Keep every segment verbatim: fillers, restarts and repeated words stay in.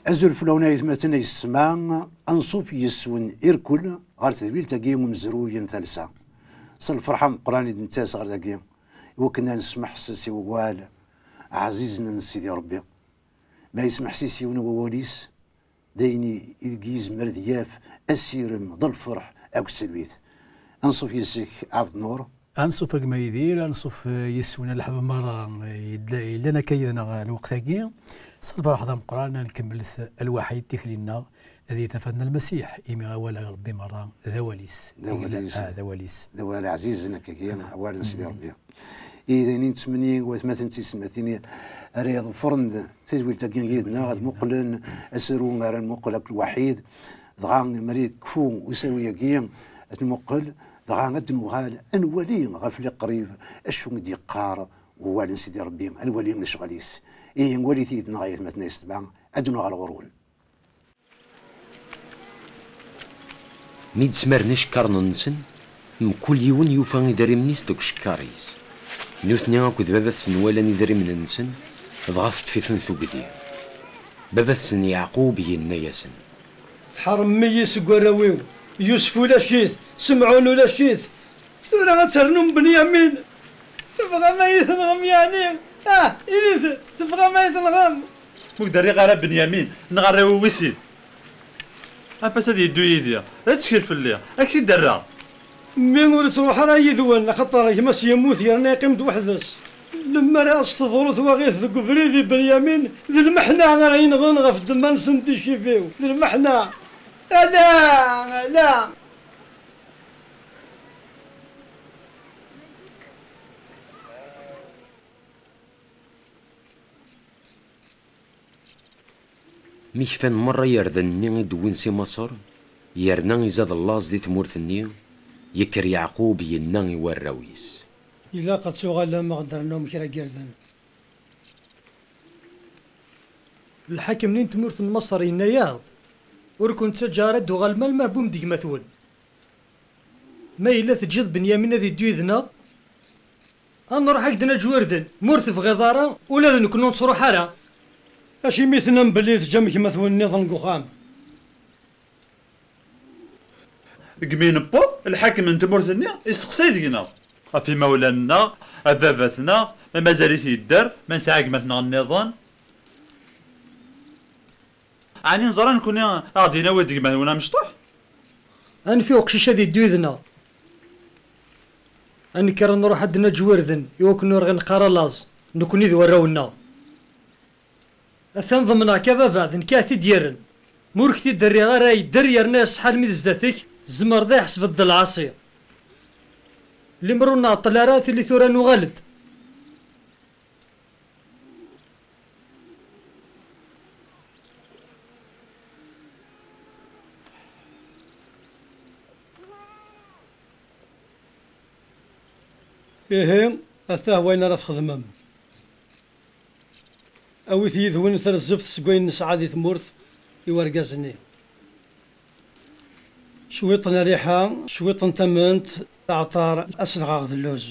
Azul fell-awen ay atmaten ay yessetma, anṣuf yes-wen irkul ɣer tedwilt-agi umezruy n talsa. S lferḥ ameqqran i d-nettas ɣer dagi, i wakken ad nesmeḥses i wawal ɛzizen n Sidi Ṛebbi. Ma yesmeḥsis yiwen wawal-is, d ayen i, i deg yezmer ad yaf asirem d lferḥ akked talwit. Anṣuf yes-k, Ɛebd Nur. Anṣuf a gma Yidir, anṣuf, eh, yes-wen a leḥbab merra, eh, yella-, yellan akka yid-neɣ, eh, lweqt-agi. S lferḥ d ameqqran ad nkemmlet lwaḥid tikli-nneɣ di tafat n Lmasiḥ, imi awal n Ṛebbi merra d awal-is. D awal-is. Ah, d awal-is. D awal ɛzizen akkagi, awal n Sidi Ṛebbi. I d ayen i nettmenni, watmaten d tisetmatin ara iḍefren tadwilt-agi yid-neɣ, ad muqlen asaru ara nmuqel akk lwaḥid, dɣa mi ara yekfu usaru-agi, ad nmuqel, dɣa ad nuɣal ad nwali ɣef liqrib acu i d-yeqqar wawal n Sidi Ṛebbi, ad nwali lecɣal-is. Ihi, walit yid-neɣ ay atmaten ay yessetma, ad nuɣal ɣur-wen. Mi d-smaren icekkaren-nsen, mkul yiwen yufa idrimen-is deg ucekkar-is. Nutni akked baba-tsen walan idrimen-nsen, dɣa teṭṭef-iten tugdi. Baba-tsen Yeɛqub yenna-yasen: Tḥermem-iyi seg warraw-iw. Yusef ulac-it, Semɛun ulac-it, tura ad ternum Benyamin? Tebɣam ad iyi-tenɣem yeɛni? Ah, init-d, tebɣam ad iyi-tenɣem? Ur k-d-rriɣ ara Benyamin, neɣ arraw-iw i sin. Afas ad yeddu yid-i, ttkel fell-i, ad k-t-id-rreɣ. Mmi ur ittruḥ ara yid-wen, axaṭer gma-s yemmut yerna yeqqim-d weḥd-s. Lemmer i as-teḍru twaɣit deg ubrid i Benyamin, d lmeḥna ara yenɣen ɣef ddemma-nsen n ticibiw, d lmeḥna. Ala, ala. Mi kfan merra irden-nni i d-wwin si Maṣer, yerna izad llaẓ di tmurt-nni, yekker Yeɛqub yenna i warraw-is: Ilaq ad tuɣalem ad ɣ-d-ternum kra n yirden. Lḥakem-nni n tmurt n Maṣer yenna-yaɣ-d: Ur ken-ttaǧǧa ara ad d-tuɣalem alma wwim-d gma-twen. Ma yella teǧǧiḍ Benyamin ad iddu yid-neɣ, ad nruḥ ad k-d-naǧu irden. Ma ur tebɣiḍ ara, ula d nekkni ur nettruḥ ara. Acimi i tennam belli teǧǧam gma-twen nniḍen deg uxxam? Deg mi newweḍ, lḥakem n tmurt-nni isteqsay deg-neɣ ɣef imawlan-nneɣ, ɣef baba-tneɣ, ma mazal-it yedder, ma nesɛa gma-tneɣ nniḍen. Ɛni neẓra nekkni ad ɣ-d-inawi-d gma-twen amecṭuḥ? Anef i uqcic ad iddu yid-neɣ. Ad nekker ad nruḥ ad d-naǧu irden i wakken ur ɣ-ineqqar laẓ, nekkni d warraw-nneɣ. Atan ḍemneɣ-k a baba, d nekk i ɣ-t-id-yerren. Ma ur k-t-id-rriɣ ara yedder yerna iṣeḥḥa almi d zdat-k, tzemreḍ ad iḥesbeḍ d lɛaṣi. Limer ur nɛeṭṭel ara, tili tura nuɣal-d. Ihi, atah wayen ara txedmem. Awit yid-wen tarzeft seg wayen nesɛa di tmurt i wergaz-nni. Cwiṭ n rriḥa, cwiṭ n tament, aɛṭar, aselɣaɣ d lluz.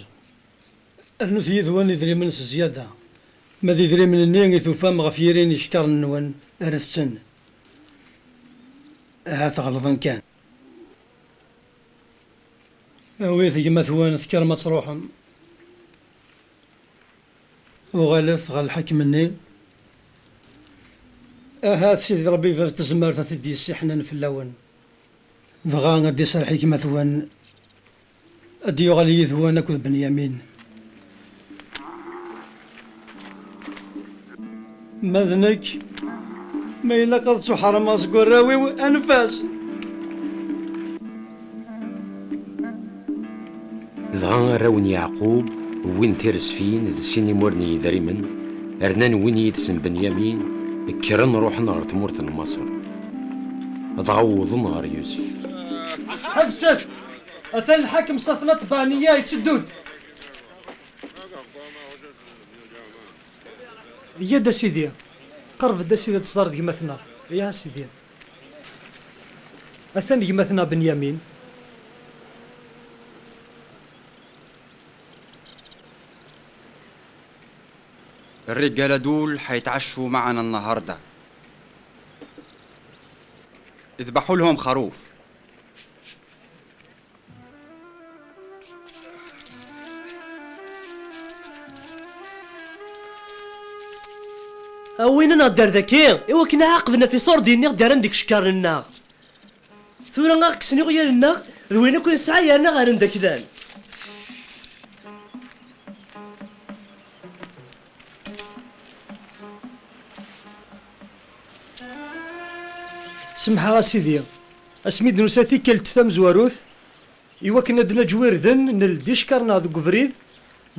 Rnut yid-wen idrimen s zzyada. Ma d idrimen-nni i tufam ɣef yiri n yicekkaren-nwen, rret-ten. Ahat ɣelḍen kan. Awit gma-twen, tekkrem ad truḥem. Uɣalet ɣer lḥakem-nni. Ahat Sidi Ṛebbi Bab n Tezmert ad t-id-yessiḥnen fell-awen. Dɣa ad d-iserreḥ i gma-twen, ad d-yuɣal yid-wen akked Benyamin. Ma d nekk, ma ilaq ad ttuḥeṛmeɣ seg warraw-iw, anef-as. Dɣa arraw n Yeɛqub wwin tiresfin d sin imur n yidrimen, rnan win yid-sen Benyamin, kkren ruḥen ɣer tmurt n Maṣer. dɣa wwḍen ɣer Yusef. Ḥebset! Atan lḥakem s atna ṭṭbeɛniya yetteddu-d. Yya-d a sidi, qerreb-d a sidi ad tẓer d gma-tneɣ. Ih a sidi. Atan gma-tneɣ Benyamin. الرجالة دول حيتعشوا معنا النهاردة. اذبحوا لهم خروف. Awin-aneɣ-d ar daki, i wakken ad ɛaqben ɣef iṣurdiyen i ɣ-d-rran deg icekkaṛen-nneɣ. Tura ad ɣ-kksen iɣyal-nneɣ, d wayen akk i nesɛa yerna ɣer-n d aklan. Semḥeɣ a sidi, asmi d-nusa tikkelt tamezwarut, i wakken ad d-naǧew irden, nel-d icekkaṛ-nneɣ deg ubrid,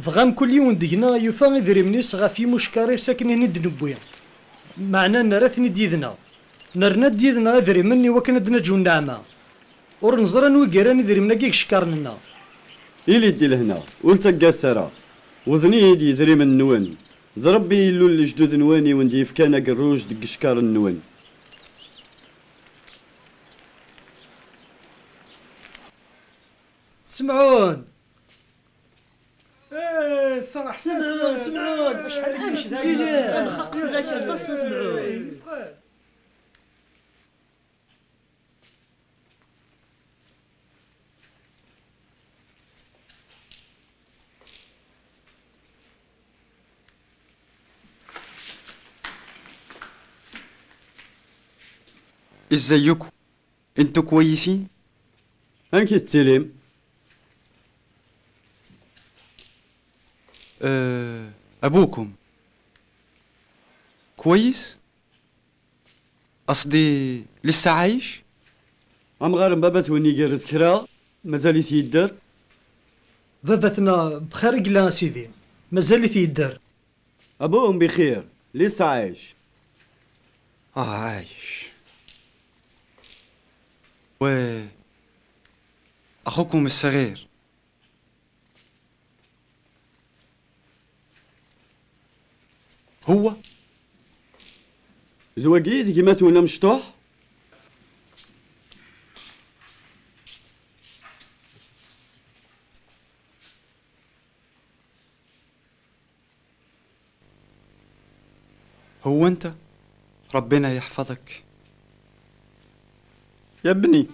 dɣa mkul yiwen deg-neɣ yufa idrimen-is ɣef yimucekkaṛ-is akken i ten-id-newwi. Meɛna nerra-ten-id yid-neɣ. Nerna-d yid-neɣ idrimen i wakken ad d-naǧew nneɛma. Ur neẓri anwa i yerran idrimen-agi deg icekkaṛen-nneɣ. Ili-d di lehna, ur ttaggadet ara. Wwḍen-iyi-d yidrimen-nwen. D Ṛebbi Illu n lejdud-nwen i wen-d-yefkan agerruj deg icekkaṛen-nwen. Semɛun! Eh, ferḥ Semɛun, Semɛun, acḥal i d-yecda lxeqq fell-ak aṭas a Semɛun. ازيكم؟ انتوا كويسين؟ Amek i tettilim? آه، أبوكم كويس؟ قصدي لسه عايش؟ Amɣar n baba-twen igerrez kra? Mazal-it yedder? Baba-tneɣ bxir i yella a sidi. Mazal-it yedder. أبوهم بخير، لسه عايش. آه، عايش. و أخوكم الصغير؟ هو؟ D wagi i d gma-twen amecṭuḥ? هو أنت؟ ربنا يحفظك يا ابني.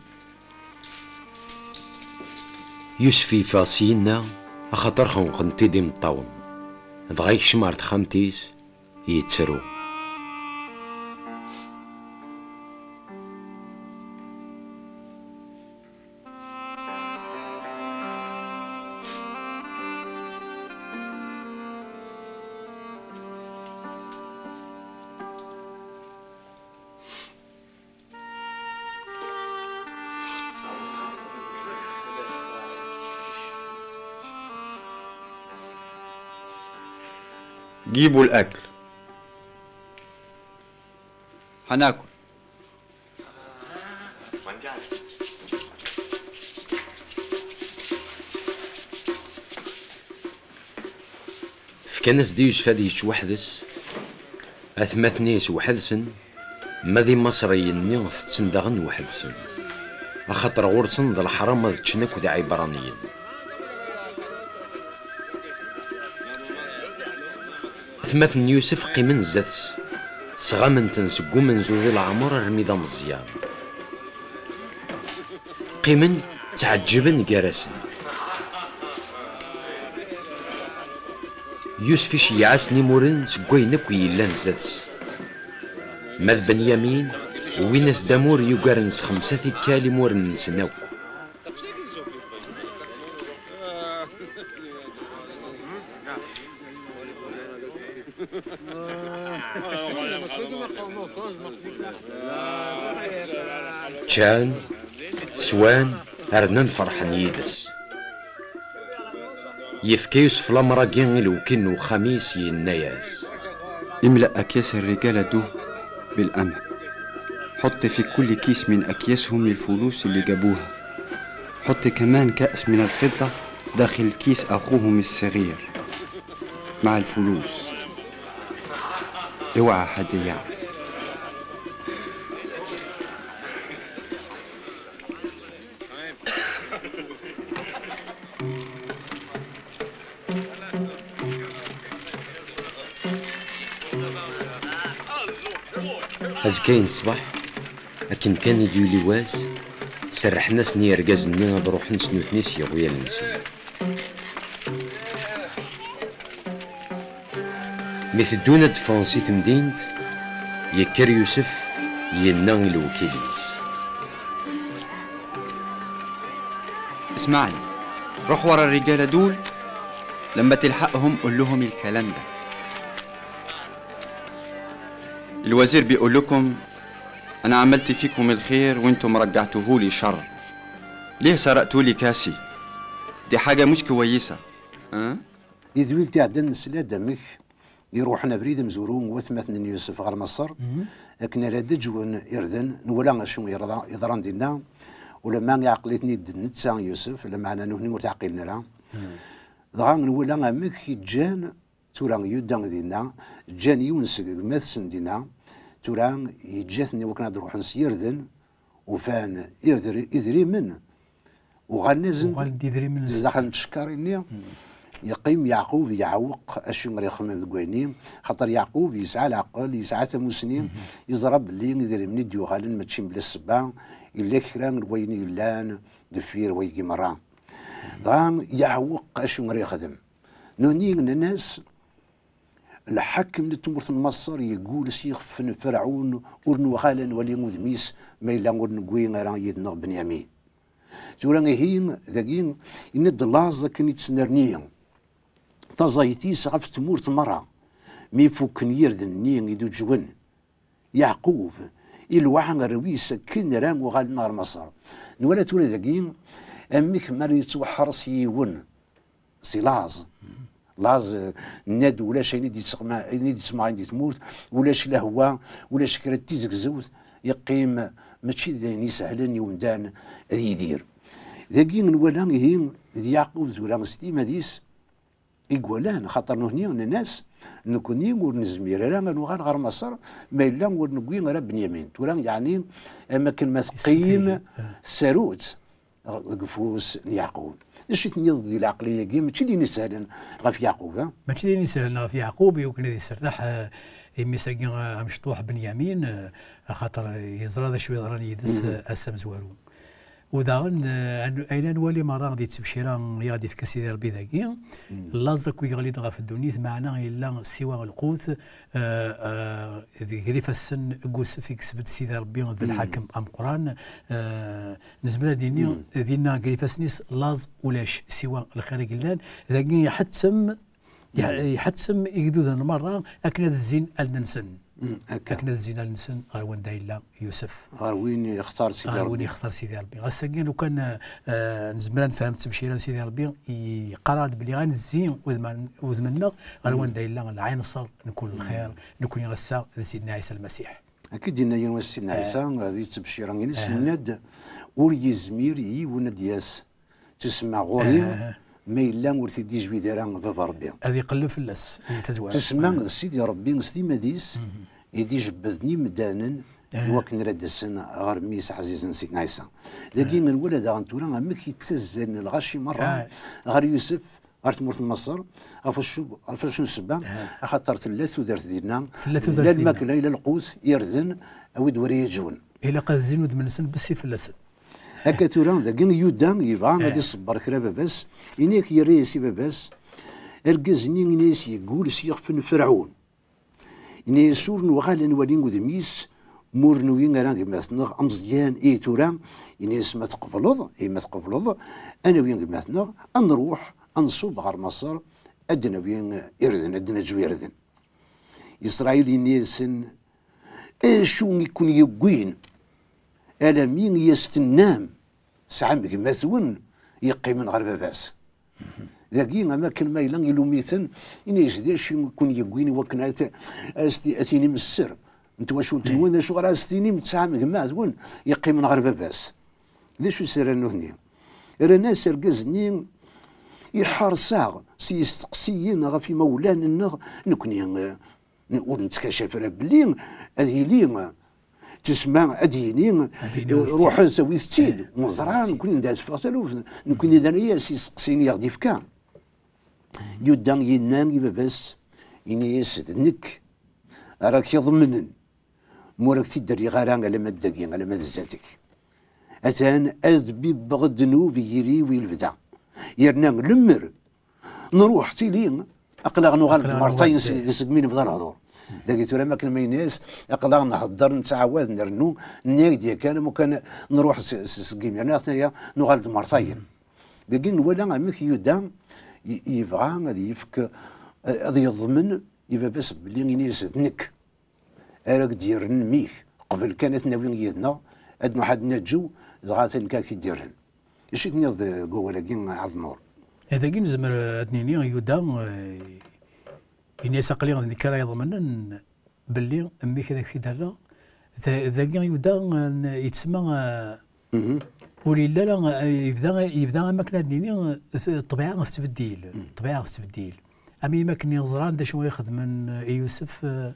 Yusef yeffeɣ syenna, axaṭer xenqen-t-id imeṭṭawen. Dɣa yekcem ɣer texxamt-is, yettru. جيبوا الأكل. هناكل. Fkan-as-d i Yusef ad yečč weḥd-s. Atmaten-is weḥd-sen, ma d Imaṣriyen-nni tetten daɣen weḥd-sen, axaṭer ɣur-sen d leḥram ad ččen akked Iɛibṛaniyen. Atmaten n Yusef qqimen zdat-s, sɣamen-ten seg umenzu di leɛmer armi d ameẓyan. Qqimen, ttɛeǧǧiben gar-asen. Yusef iceyyeɛ-asen imuren seg wayen akk yellan zdat-s. Ma d Benyamin, wwin-as-d amur yugaren s xemsa tikkal imuren-nsen akk. Ččan, swan, rnan ferḥen yid-s. Yefka Yusef lamer-agi i lewkin n uxxam-is, yenna-yas: املأ أكياس الرجالة دول بالقمح. حطي في كل كيس من أكياسهم الفلوس اللي جابوها. حطي كمان كأس من الفضة داخل كيس أخوهم الصغير مع الفلوس. اوعى حد يعرف. Azekka-ines ṣṣbeḥ, akken kan i d-yuli wass, serrḥen-asen i yergazen-nni ad ruḥen s nutni s yiɣyal-nsen. Mi teddun ad d-ffɣen si temdint, yekker Yusef, yenna i lewkil-is. اسمعني، روح ورا الرجالة دول، لما تلحقهم قول لهم الكلام ده. الوزير بيقول لكم: أنا عملت فيكم الخير وانتم رجعتوه لي شر. ليه سرقتوا لي كاسي؟ دي حاجة مش كويسة. أه؟ Di twilt iɛeddan nesla-d amek iruḥen abrid amezwaru n watmaten n Yusef ɣer Maṣer, akken ara d-ǧwen irden, nwala acu yerḍa- yeḍran dinna, ulamma iɛqel-iten-id netta Yusef, lameɛna nutni ur t-ɛqilen ara. Dɣa nwala amek i ǧǧan tura Yuda dinna, ǧǧan yiwen seg gma-tsen dinna, tura yeǧǧa-ten i wakken ad ruḥen s yirden, ufan irder- idrimen, uɣalen-asen-d Uɣalen-d idrimen-nsen. daxel n tcekkarin-nni. Yeqqim Yeɛqub yeɛweq acu ara ixemmem deg wayenni, xaṭer Yeɛqub yesɛa leɛqel, yesɛa tamusni, yeẓra belli idrimen i d-yuɣalen mačči mebla ssebba, yella kra n wayen yellan deffir wayagi merra. Dɣa yeɛweq acu ara yexdem. Nutni nnan-as, lḥakem n tmurt n Maṣer yeggul s yixef n Ferɛun, ur nuɣal ad nwali udem-is ma yella ur newwi ara yid-neɣ Benyamin. Tura ihi, dagi, yenna-d laẓ akken i d-tesnerni taẓayt-is ɣef tmurt merra, mi fukken yirden-nni i d-uǧwen Yeɛqub, iluɛa arraw-is akken ara uɣalen ɣer Maṣer. Nwala tura dagi amek mi ara yettwaḥres yiwen si laẓ. Laẓ, eh, nna-d ulac ayen i d-yettɣma- ayen i d-yettmɣayen di tmurt, ulac lehwa, ulac kra n tizegzewt, yeqqim mačči d ayen isehlen i umdan ad yidir. Dagi nwala ihi d Yeɛqub tura s timmad-is i iwalan, xaṭer nutni nnan-as, nekkni ur nezmir ara ad nuɣal ɣer Maṣer ma yella ur newwi ara Benyamin. Tura yeɛni am akken ma teqqim tsarut deg ufus n Yeɛqub. D acu i tenniḍ di leɛqel-agi? Mačči d ayen isehlen ɣef Yeɛqub, a? Mačči d ayen isehlen ɣef Yeɛqub i wakken ad isertaḥ, eh, imi-s-agi, eh, amecṭuḥ Benyamin, eh, axaṭer yeẓra d acu yeḍran yid-s, eh, ass amezwaru. U daɣen, eh, ayen ad nwali merra di ttebcira i aɣ-d-ifka Sidi Ṛebbi dagi, laẓ akk i yeɣlin ɣef ddunit, meɛna yella siwa lqut, eh, eh, deg ifassen n Yusef i yesbedd Sidi Ṛebbi d lḥakem ameqqran, eh, nezmer ad d-nini, dinna deg ifassen-is laẓ ulac, siwa lxir i yellan. Dagi iḥettem, iḥettem igduden merra akken ad zzin allen-nsen. Akken ad zzin allen-nsen ɣer wanda yella Yusef. Ɣer win yextar Sidi Ṛebbi. Ɣer win yextar Sidi Ṛebbi. Ɣas akken lukan, eh, nezmer ad nefhem ttebcira n Sidi Ṛebbi, yeqqar-aɣ-d belli ad nezzi udem-, udem-nneɣ ɣer wanda yella lɛinṣer n kul lxir, nekni ass-a d Sidna Ɛisa Lmasiḥ. Akka i d-yenna yiwen wass Sidna Ɛisa di ttebcira-ines, yenna-d, ur yezmir yiwen ad d-yas tusemma ɣur-i ma yella ur t-id-yejbid ara Baba Ṛebbi. Ad iqelleb fell-as di tazwara. Tusemma d Sidi Ṛebbi s timmad-is i d-ijebbden imdanen i wakken ara d-asen ɣer mmi-s ɛzizen Sidna Ɛisa. Dagi nwala daɣen tura amek i ttazzalen lɣaci merra ɣer Yusef ɣer tmurt n Maṣer, ɣef wacu, ɣef wacu n ssebba? Axaṭer tella tudert dinna, tella tudert la lmakla, la lqut, irden, a wid wara yaǧwen. Ilaq ad zzin udem-nsen bessi fell-asen. Akka tura, dagi Yuda yebɣa ad iṣebber kra baba-s, ini-ak yerra-yas i baba-s, argaz-nni ini-as yeggul s yixef n Ferɛun. Ini-as ur nuɣal ad nwali udem-is, ma ur newwi ara gma-tneɣ ameẓyan. Ihi tura, ini-as ma tqebleḍ, ihi ma tqebleḍ, ad nawi gma-tneɣ, ad nruḥ, ad nṣub ɣer Maṣer, ad d-nawi irden, ad d-naǧu irden. Isṛayil ini-asen, acu i ken-yewwin, alami i as-tennam, tesɛam gma-twen yeqqimen ɣer baba-s? Dagi, am akken ma yella ilum-iten, ini-as d acu i ken-yewwin i wakken ad t-, ad s-t-, ad tinim sser. n twacult-nwen, acuɣer ara s-tinim tesɛam gma-twen yeqqimen ɣer baba-s? D acu i s-rran nutni? Rran-as argaz-nni iḥerṣ-aɣ s yisteqsiyen ɣef imawlan-nneɣ, nekni, eh, ur nettkacaf ara belli ad yili, eh, tusma ad d-yini, ad yini, eh, ruḥet awit-tt-id, eh, neẓra, nekni anda teffeɣ taluft, nekni d anay-as isteqsiyen i aɣ-d-ifka. Yuda yenna i baba-s, ini-as: "D nekk ara k-iḍemnen, ma ur ak-t-id-rriɣ ara alamma d dagi, alamma d zdat-k. Atan ad bibbeɣ ddnub i yiri-w i lebda. Yerna lemmer nruḥ tili, aql-aɣ nuɣal-d mertayen seg mi nebda lehdur." Dagi tura, ma akken ma yenna-as, aql-aɣ nhedder, nettɛawad, nrennu, nniɣ-d yakan, am ukan nruḥ s-, s-, seg imi, yerna atan nuɣal-d mertayen. Dagi nwala amek Yuda y-, yebɣa ad yefk, ad yeḍmen i baba-s belli ini-as: "D nekk ara k-d-yerren mmi-k, qbel kan ad t-nawi yid-neɣ, ad nruḥ ad naǧew, dɣa atan kan ad k-t-id-yerren." Acu i tenniḍ deg wawal-agi, Ɛebd Nnur? Eh, dagi nezmer ad nini Yuda, eh, ini-as: "Aql-i d nekk ara iḍemnen belli mmi-k ad ak-t-id-rreɣ." Da-, dagi Yuda, eh, yettsemma, eh, ur yelli ara, eh, yebda, yebda am akken ad nini, eh, ṭṭbiɛa tettbeddil. Ṭṭbiɛa tettbeddil. Am yimakken ẓran d acu i xedmen, eh, i Yusef, eh,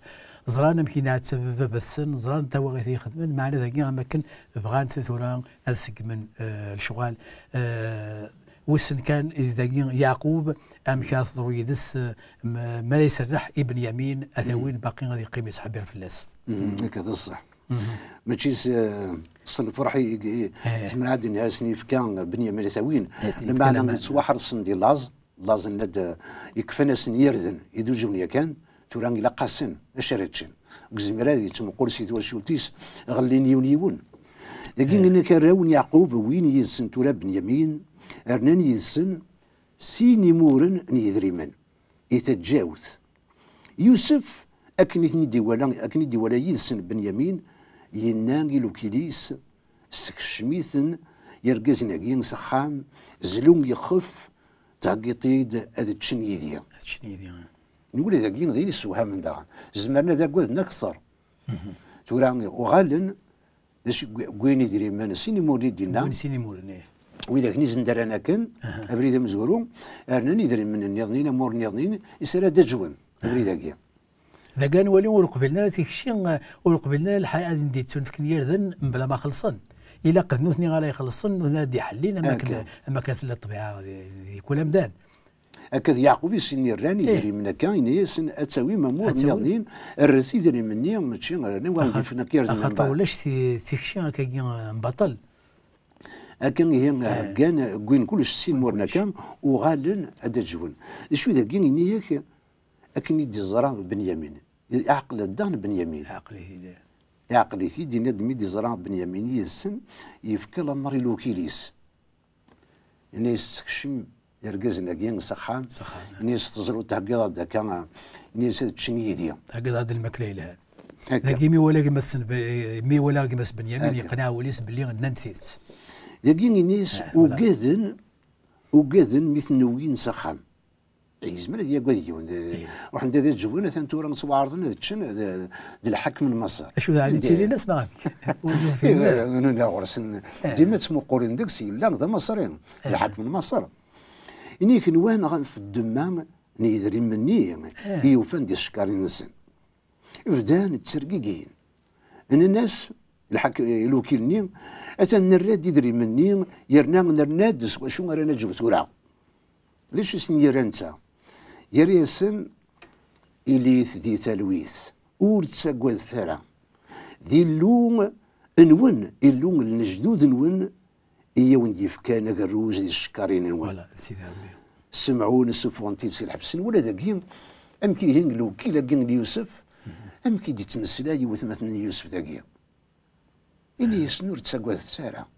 ẓran amek yenɛettab baba-tsen, ẓran tawaɣit i xedmen, meɛna dagi am akken bɣan tura ad seggmen, eh, lecɣal. Eh, wissen kan dagi Yeɛqub amek ara teḍru yid-s, eh, m-, mi ara iserreḥ i Benyamin ad t-awin, baqi ad yeqqim yettḥebbir fell-as. Mhm, akka d ṣṣeḥ. Mačči s, eh, s lferḥ i, i, tezmer ad d-nini ad sen-yefka Benyamin ad t-awin. Lameɛna yettwaḥerṣen di laẓ, laẓ-nni d, yekfan-asen yirden i d-uǧun yakan, tura ilaq-asen acu ara ččen. Ur yezmir ad yettmuqul si twacult-is, ɣellin yiwen yiwen. Dagi, inek arraw n Yeɛqub wwin yid-sen tura Benyamin, rnan yid-sen sin imuren n yidrimen i taǧǧawt. Yusef, akken i ten-id-iwala, akken i d-iwala yid-sen Benyamin, yenna i lukil-is: "Ssekcem-iten yergazen-agi s axxam, zlu ixef, theggiḍ-t-id ad ččen yid-i." Ad ččen yid-i. Nwala dagi d ayen yessewhamen daɣen. Zemren ad agaden akter. Tura uɣalen d acu, wwin idrimen, sin imuren i d-yenna. Wwin sin imuren, ih. Widak-nni zendaren akken, abrid amezwaru, rnan idrimen nniḍen, amur nniḍen, is ara d-aǧwen abrid-agi. Dagi ad nwali ur qbilen ara tikci, ur qbilen ara lḥal ad sen-d-ittunefken yirden mebla ma xellṣen. Ilaq d nutni ara ixellṣen, nutni ara d-iḥellin, am akken, am akken tella ṭṭbiɛa di, di kul amdan. Akka d Yeɛqub i sen-irran idrimen akka, yenna-yasen: "Ad tawim amur nniḍen, rret idrimen-nni, mačči rnan wa d-ifen akka irden." Axaṭer ulac ti-, tikci akkagi n baṭel. Akka ihi, heggan, wwin kullec s imuren akka, uɣalen ad d-aǧwen. D acu dagi, ini-ak, akken i d-iẓra Benyamin. Iɛqel-d daɣen Benyamin. Iɛqel-it-id. Iɛqel-it-id, yenna-d mi d-iẓra Benyamin yid-sen, yefka lamer i lewkil-is. Ini-as: "Ssekcem irgazen-agi s axxam." S axxam. Ini-as: "Teẓriḍ, theggiḍ-aɣ-d akka, ini-as ad ččen yid-i." Theggiḍ-aɣ-d lmakla yelhan. Akka. Dagi mi wala gma-tsen Be-, mi wala gma-s Benyamin, akka, yeqneɛ wul-is belli nnan tidet. Dagi ini-as: "Ugaden, ugaden mi ten-wwin s axxam." Yezmer ad yagad yiwen. Ruḥen-d ad ǧǧwen, atan tura ttwaɛerḍen ad ččen d, d lḥakem n Maṣer. Acu d ɛni ttilin-as neɣ amek? Ur d-ufin ara. Ɣur-sen dima ttmuqulen deg-s, yella d Amaṣri, d lḥakem n Maṣer. Ini-k nwan ɣef ddemma n yidrimen-nni i yufan di tcekkarin-nsen. Bdan ttergigin. Nnan-as lḥak-, lwekil-nni: "Atan nerra-d idrimen-nni, yerna nerna-d s wacu ara naǧew tura." D acu i sen-yerra netta? Yerra-yasen: "Ilit di talwit, ur ttagadet ara. D Illu-nwen, Illu n lejdud-nwen, i awen-d-yefkan agerruj di tcekkarin-nwen." Voilà, Sidi Ṛebbi. Semɛun, ssufɣen-t-id si lḥebs. Nwala dagi amek ihi lewkil-agi n Yusef, amek i d-ittmeslay i watmaten n Yusef dagi. Ini-yasen: "Ur ttagadet ara.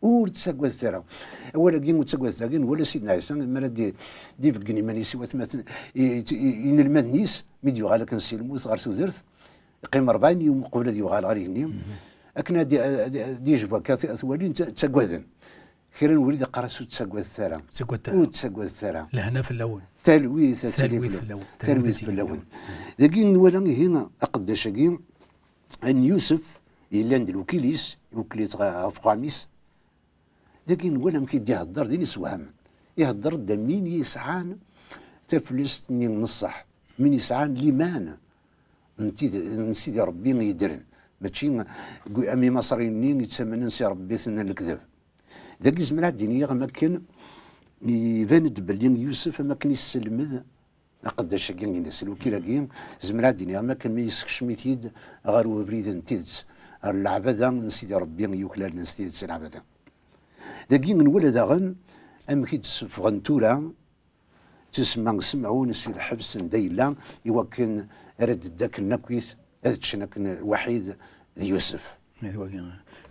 Ur ttagadet ara." Awal-agi, "Ur ttagadet ara", nwala Sidna Ɛisa mi ara d-, d-ibeggen iman-is i watmaten, i, i, i, inelmaden-is, mi d-yuɣal akken si lmut ɣer tudert, yeqqim rebɛin yum qbel ad yuɣal ɣer igenni. Akken ad, ad, ad yejbu akka, t-, twalin tt-, ttagaden. Kra n wrid iqqar-as: "Ur ttagadet ara. Ur ttagadet ara. Ur ttagadet ara. Lehna fell-awen. Talwit ad tili fell-awen. Talwit fell-awen." Dagi nwala ihi aqeddac-agi, n Yusef, yellan d lwekil-is, iwekkel-it ɣ-, ɣef uxxam-is. Dagi nwala amek i d-ihedder, din isewham. Ihedder-d am win yesɛan taflest-nni n ṣṣeḥ, win yesɛan liman n tid-, n Sidi Ṛebbi yeddren. Mačči gu-, am Imaṣriyen-nni yettamanen si Ṛebbi-ten n lekdeb. Dagi zemreɣ ad d-iniɣ am akken iban-d belli Yusef am akken isselmed aqeddac-agi-ines, lwekil-agi, zemreɣ ad d-iniɣ am akken mi yessekcem-it-id ɣer ubrid n tidet, ɣer leɛbada n Sidi Ṛebbi yuklalen s tidet leɛbada. Dagi nwala daɣen amek i d-ssufɣen tura, tusemma Semɛun si lḥebs anda yella, i wakken ara d-ddaklen akkit ad ččen akken waḥid d Yusef. D wagi.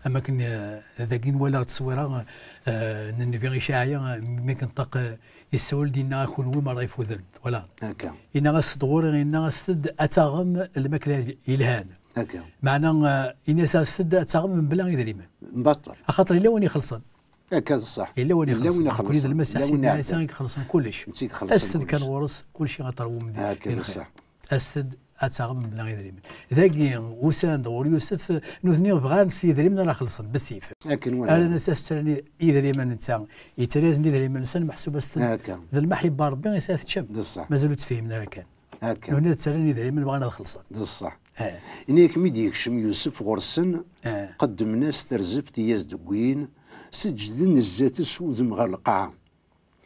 Am akken, eh, dagi nwala tteswira, eh, n Nnbi Icɛaya, eh, mi yenṭeq, eh, yessawel-d, yenna: "A kunwi merra ifuden." Voilà. Akka. Yenna-as-d ɣur-i, yenna-as-d ad taɣem lmakla yelhan. Akka. Meɛna, eh, yenna-as-d ad taɣem mebla idrimen. Mbaṭel. Axaṭer yella win ixelṣen. Akka d ṣṣeḥ. Yella win ixelṣen. Yella win ixelṣen. Nekni d Lmasiḥ Sidna Ɛisa i ixelṣen kullec. Netta i ixelṣen kullec. As-d kan ɣur-s, kullec iɣaṭer wumdi. Akka d ṣṣeḥ. As-d ad taɣem mebla idrimen. Dagi, usan-d ɣur Yusef, nutni bɣan s yidrimen ara xelṣen, bessif. Akken wala. Rran-as ad as-ttren idrimen netta. Yettarra-yasen idrimen-nsen, meḥsub as-ten. Akka. D lmaḥibba n Ṛebbi, yesɛa teččem. D ṣṣeḥ. Mazal ur tt-fhimen ara kan. Akka. Nutni ad ttarran idrimen, bɣan ad xelṣen. D ṣṣeḥ. Eh. Ini-ak mi d-yekcem Yusef ɣur-sen, eh, qeddmen-as tarzeft i as-d-wwin, seǧǧden zdat-s udem ɣer lqaɛa.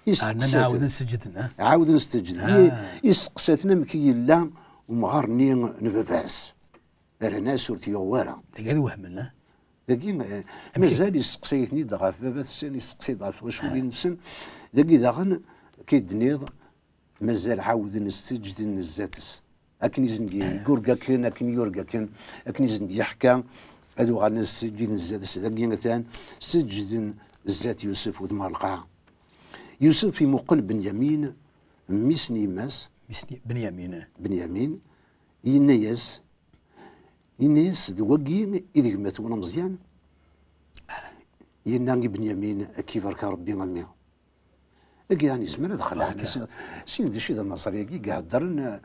Isteqsa-ten. Ɛawden seǧǧden, ha? Ɛawden seǧǧden. Ah. I-, isteqsa-ten amek i yella umɣar-nni n baba-s. Rran-as ur t-yuɣ wara. Dagi ad wehmen, ha? Dagi, eh, mazal isteqsa-iten-id ɣef baba-tsen, isteqsa-id ɣef twaculin-nsen. Dagi daɣen, akka i d-tenniḍ, mazal ɛawden seǧǧden zdat-s. Akken i sen-d-yurga akken, akken yurga akken, akken i sen-d-yeḥka, ad uɣalen ad seǧǧden zdat-s. Dagi atan, seǧǧden zdat Yusef, udem ɣer lqaɛa. Yusef imuqel Benyamin, mmi-s n yemma-s. Mmi-s n Benyamin. Benyamin, yenna-yas, yenna-yas: "D wagi i d gma-twen ameẓyan?" Yenna i Benyamin: "Ad k-ibarek Ṛebbi a mmi." Agi, yeɛni, yezmer ad xelɛen. Sin d acu i d Lmaṣri-agi i iheddren, eh,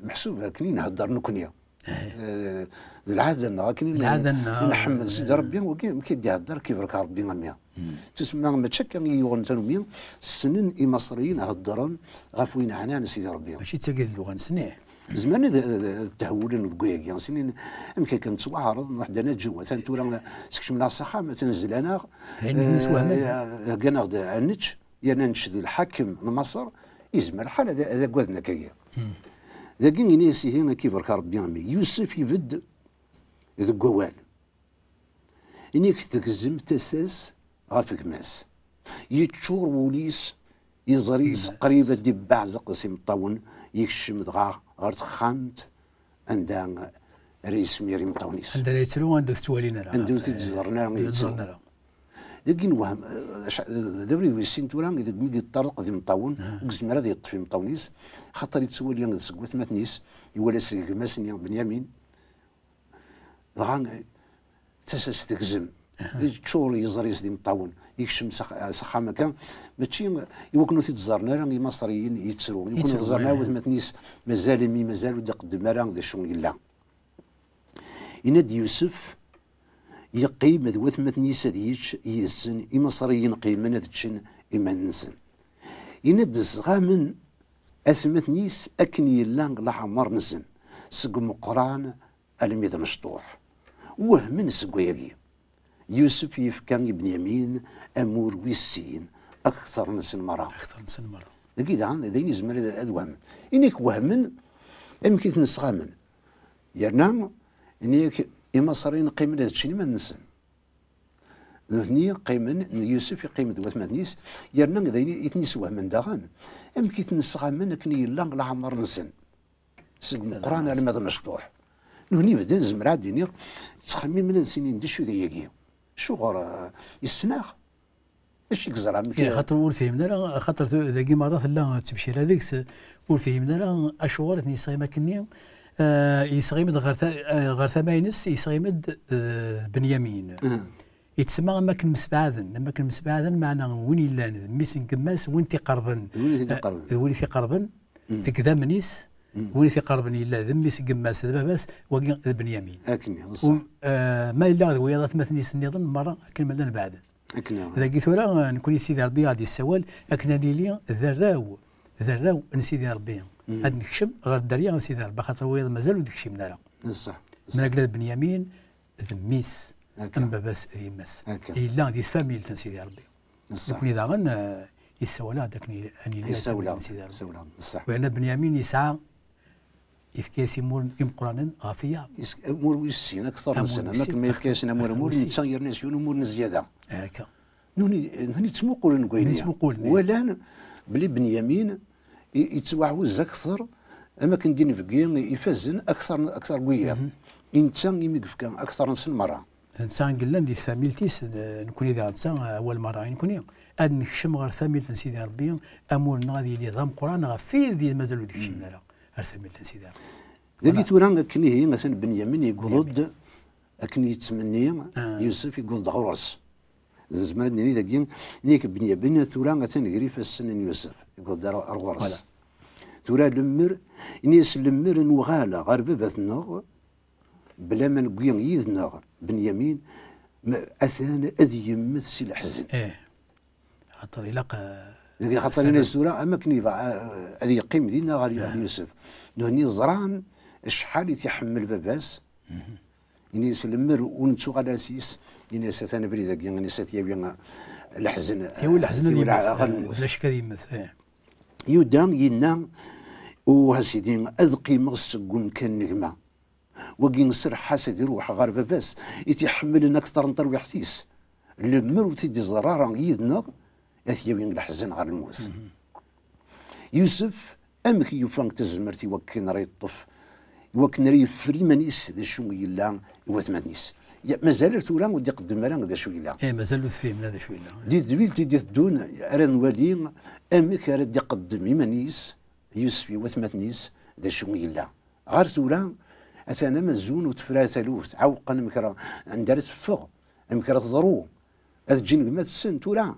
meḥsub akken i nhedder nekkni. Eh, d lɛada-nneɣ, akken i n-, i nḥemmed Sidi Ṛebbi, wagi amek i d-ihedder, ad k-ibarek Ṛebbi a mmi. Tusemma mačči akka i yuɣen tanumi, ssnen Imaṣriyen heddren ɣef win ɛnan Sidi Ṛebbi. Mačči d tagi d lluɣa-nsen, ih. Zemren ad, ad, ad tehewlen deg wayagi. Snin, amek akken nettwaɛreḍ, nruḥ-d ad naǧew, atan tura sekcmen-aɣ s axxam, atan zlan-aɣ. D ayen i ten-iswehmen. Eh, heggan-aɣ-d ad nečč, yerna nečč d lḥakem n Maṣer, yezmer lḥal ad, ad agaden akkagi. Dagi, ini-as ihi, ad k-ibarek Ṛebbi a mmi. Yusef ibedd deg wawal. Ini-k tegzem tasa-s ɣef gma-s. Yeččur wul-is, iẓri-s qrib ad d-ibbeɛzeq s imeṭṭawen, yekcem dɣa ɣer texxamt anda ara yesmir imeṭṭawen-is. Anda ara yettru, anda ur t-ttwalin ara. Anda ur t-id-ẓerren ara, ur t-id-ẓerren ara. Dagi newhem, eh, d abrid wis sin tura, deg mi d-yeṭṭerḍeq d imeṭṭawen, ur yezmir ad yeṭṭef imeṭṭawen-is, xaṭer yettwali seg watmaten-is, iwala seg gma-s-nni Benyamin, dɣa tasa-s tegzem. Yeččur yiẓri-s d imeṭṭawen. Yekcem s ax-, s axxam akka. Mačči i wakken ur t-id-ẓerren ara Imaṣriyen yettru. I wakken ur t-ẓerren ara watmaten-is, mazal imi mazal ur d-iqeddem ara d acu yella. Yenna-d Yusef, yeqqim d watmaten-is ad yečč yid-sen, Imaṣriyen qqimen ad ččen iman-nsen. Yenna-d sɣamen atmaten-is akken yella leɛmer-nsen, seg umeqqran almi d amecṭuḥ. Wehmen seg wayagi. Yusef yefka i Benyamin amur wis sin, akter-nsen merra. Akter-nsen merra. Dagi daɣen, d ayen yezmer ad, ad wehmen. Ini-k wehmen, amek i ten-sɣamen. Yerna, ini-k, Imaṣriyen qqimen ad ččen iman-nsen. Nutni qqimen, Yusef yeqqim d watmaten-is, yerna d ayen i ten-iswehmen daɣen. Amek i ten-sɣamen akken i yella leɛmer-nsen? Seg meqqran arma d amecṭuḥ. Nutni bdan, zemreɣ ad d-iniɣ, ttxemmimen ad s-inin d acu d ayagi. Acuɣer, eh, yessen-aɣ? D acu i yeẓra? Amek, eh, xaṭer ur fhimen ara, xaṭer tu-, dagi merra tella ttebcira deg-s, ur fhimen ara acuɣer i ten-yesɣim akkenni, eh, yesɣim-d ɣer ta-, eh, ɣer tama-ines, yesɣim-d, eh, Benyamin. Yettsemma am akken msebɛaden, am akken msebɛaden, meɛna win yellan d mmi-s n gma-s, win t-iqerben, d win i t-iqerben, eh, d win i t-iqerben, deg idammen-is, Win i t-iqerben yella d mmi-s n yemma-s d baba-s, wagi d Benyamin. Akken, d ṣṣeḥ. Um, eh, ma yella d wiyaḍ atmaten-is nniḍen, merra akken ma llan beɛden. Akken. Dagi tura, eh, nekkni Sidi Ṛebbi ad d-yessawal akken ad nili d arraw, d arraw n Sidi Ṛebbi. Ad nekcem ɣer dderya n Sidi Ṛebbi, axaṭer wiyaḍ mazal ur d-kcimen ara. D ṣṣeḥ, d ṣṣeḥ. Ma yella d Benyamin, d mmi-s, am baba-s d yemma-s. Yella di tfamilt n Sidi Ṛebbi. Nekkni daɣen, eh, yessawel-aɣ-d akken il-, ad nili di tfamilt n Sidi Ṛebbi. Yerna Benyamin yesɛa, yefka-yas imur imeqqranen ɣef wiyaḍ. Amur wis sin, akteṛ-nsen, am akken ma yefka-yasen amur, amur netta yerna-yas yiwen umur n zzyada. Akka. Nutni, nutni ttmuqulen deg wayen-nni. Ttmuqulen, ih. Walan belli Benyamin i-, yettwaɛuz akteṛ, am akken d inebgi ifazen akteṛ, akteṛ n wiyaḍ. I netta imi yefka akteṛ-nsen merra. D netta i yellan di tfamilt-is, d nekkni daɣ netta, awal merra i nekkni. Ad nekcem ɣer tamilt n Sidi Ṛebbi, amur-nneɣ ad yili d ameqqran ɣef wid mazal ur d-kcimen ara ɣer tamilt n Sidi Ṛebbi. Dagi tura akken ihi, atan Benyamin yewweḍ-d akken yettmenni Yusef, yewweḍ-d ɣur-s. Nezmer ad nini dagi, nek Benyamin tura atan gar ifassen n Yusef, yewweḍ-d ar, ar ɣur-s. Tura lemmer, ini-as lemmer nuɣal ɣer baba-tneɣ, bla ma newwi yid-neɣ Benyamin, ma, atan ad yemmet si leḥzen. Ih. Axaṭer ilaq, eh, dagi, axaṭer ini-as tura, am akken yebɣa, eh, ad yeqqim dinna ɣer, ɣer Yusef. Nutni ẓran acḥal i t-iḥemmel baba-s. Ini-as lemmer ur nettuɣal ara s-, ini-as atan abrid-agi, ini-as ad t-yawi, eh, leḥzen, eh, yawi leḥzen ad yemmet, ɣer lmut. Eh, ulac ad yemmet, ih. Yuda yenna, uh a sidi, ad qqimeɣ seg umkan n gma. Wagi nserreḥ-as ad iruḥ ɣer baba-s i t-iḥemmlen akteṛ n terwiḥt-is. Lemmer ur t-id-iẓerr ara yid-neɣ, ad t-yawi leḥzen ɣer lmut. Yusef, amek yufa tazmert i wakken ara yeṭṭef, i wakken ara yeffer iman-is d acu yella i watmaten-is? Ya, mazal ar tura ur d-iqeddem ara d acu yella. Eh, mazal ur tefhim ara d acu yella. Di tedwilt i d-iteddun, ara nwali amek ara d-iqeddem iman-is Yusef i watmaten-is d acu yella. Ɣer tura, atan amazun ur tefra taluft, ɛewqen amek ara, anda ara teffeɣ, amek ara teḍru, ad ǧǧen gma-tsen tura,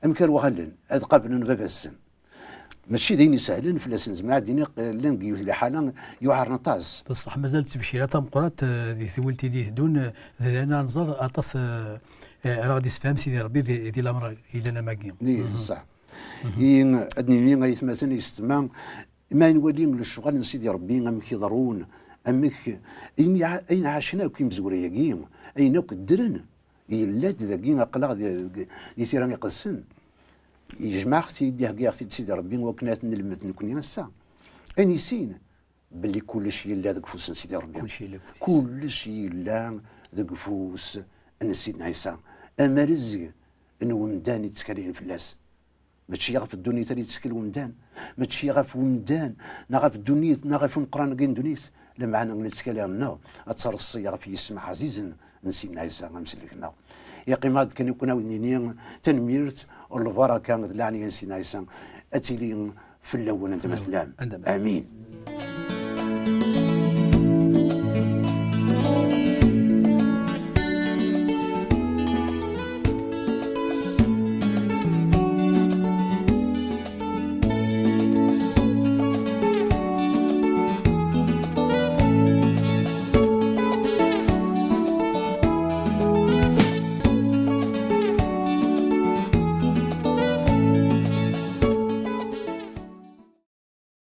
amek ara uɣalen, ad qablen baba-tsen. Mačči d ayen isehlen fell-asen, zemreɣ ad d-iniɣ, eh, llan deg yiwet liḥala yuɛren aṭas. D ṣṣeḥ, mazal ttebcira tameqqrant, eh, di tewwelt i d-iteddun, eh, d ayen ara nẓer aṭas, eh, eh, ara ɣ-d-isefhem Sidi Ṛebbi di, di lamer yellan am wagi. Di, d ṣṣeḥ. I, ad d-nini, ay atmaten, ay yessetma, ma nwali lecɣal n Sidi Ṛebbi, amek i ḍerrun, amek, ayen iɛa-, ayen ɛacen akk imezwura-agi, ayen akk ddren, yella-d dagi, aql-aɣ di, di, di tira iqedsen. Yejmeɛ-aɣ-t-id, ihegga-yaɣ-t-id Sidi Ṛebbi, wakken ad t-nelmed nekkni ass-a. Ayen yessin, belli kullec yella deg ufus n Sidi Ṛebbi. Kullec yella deg ufus. Kullec yella deg ufus n Sidna Ɛisa. Amarezg n wemdan i ttkalen fell-as. Mačči ɣef ddunit ara yettkel wemdan, mačči ɣef wemdan, neɣ ɣef ddunit, neɣ ɣef umeqqran-agi n ddunit. Lameɛna la ttkaleɣ-nneɣ ad terṣi ɣef yisem ɛzizen n Sidna Ɛisa amsellek-nneɣ. Yeqqim-aɣ-d kan i kun-awen-nini tanemmirt, lbaraka d leɛnaya n Sidna Ɛisa ad tili fell-awen anda ma tellam. Amin.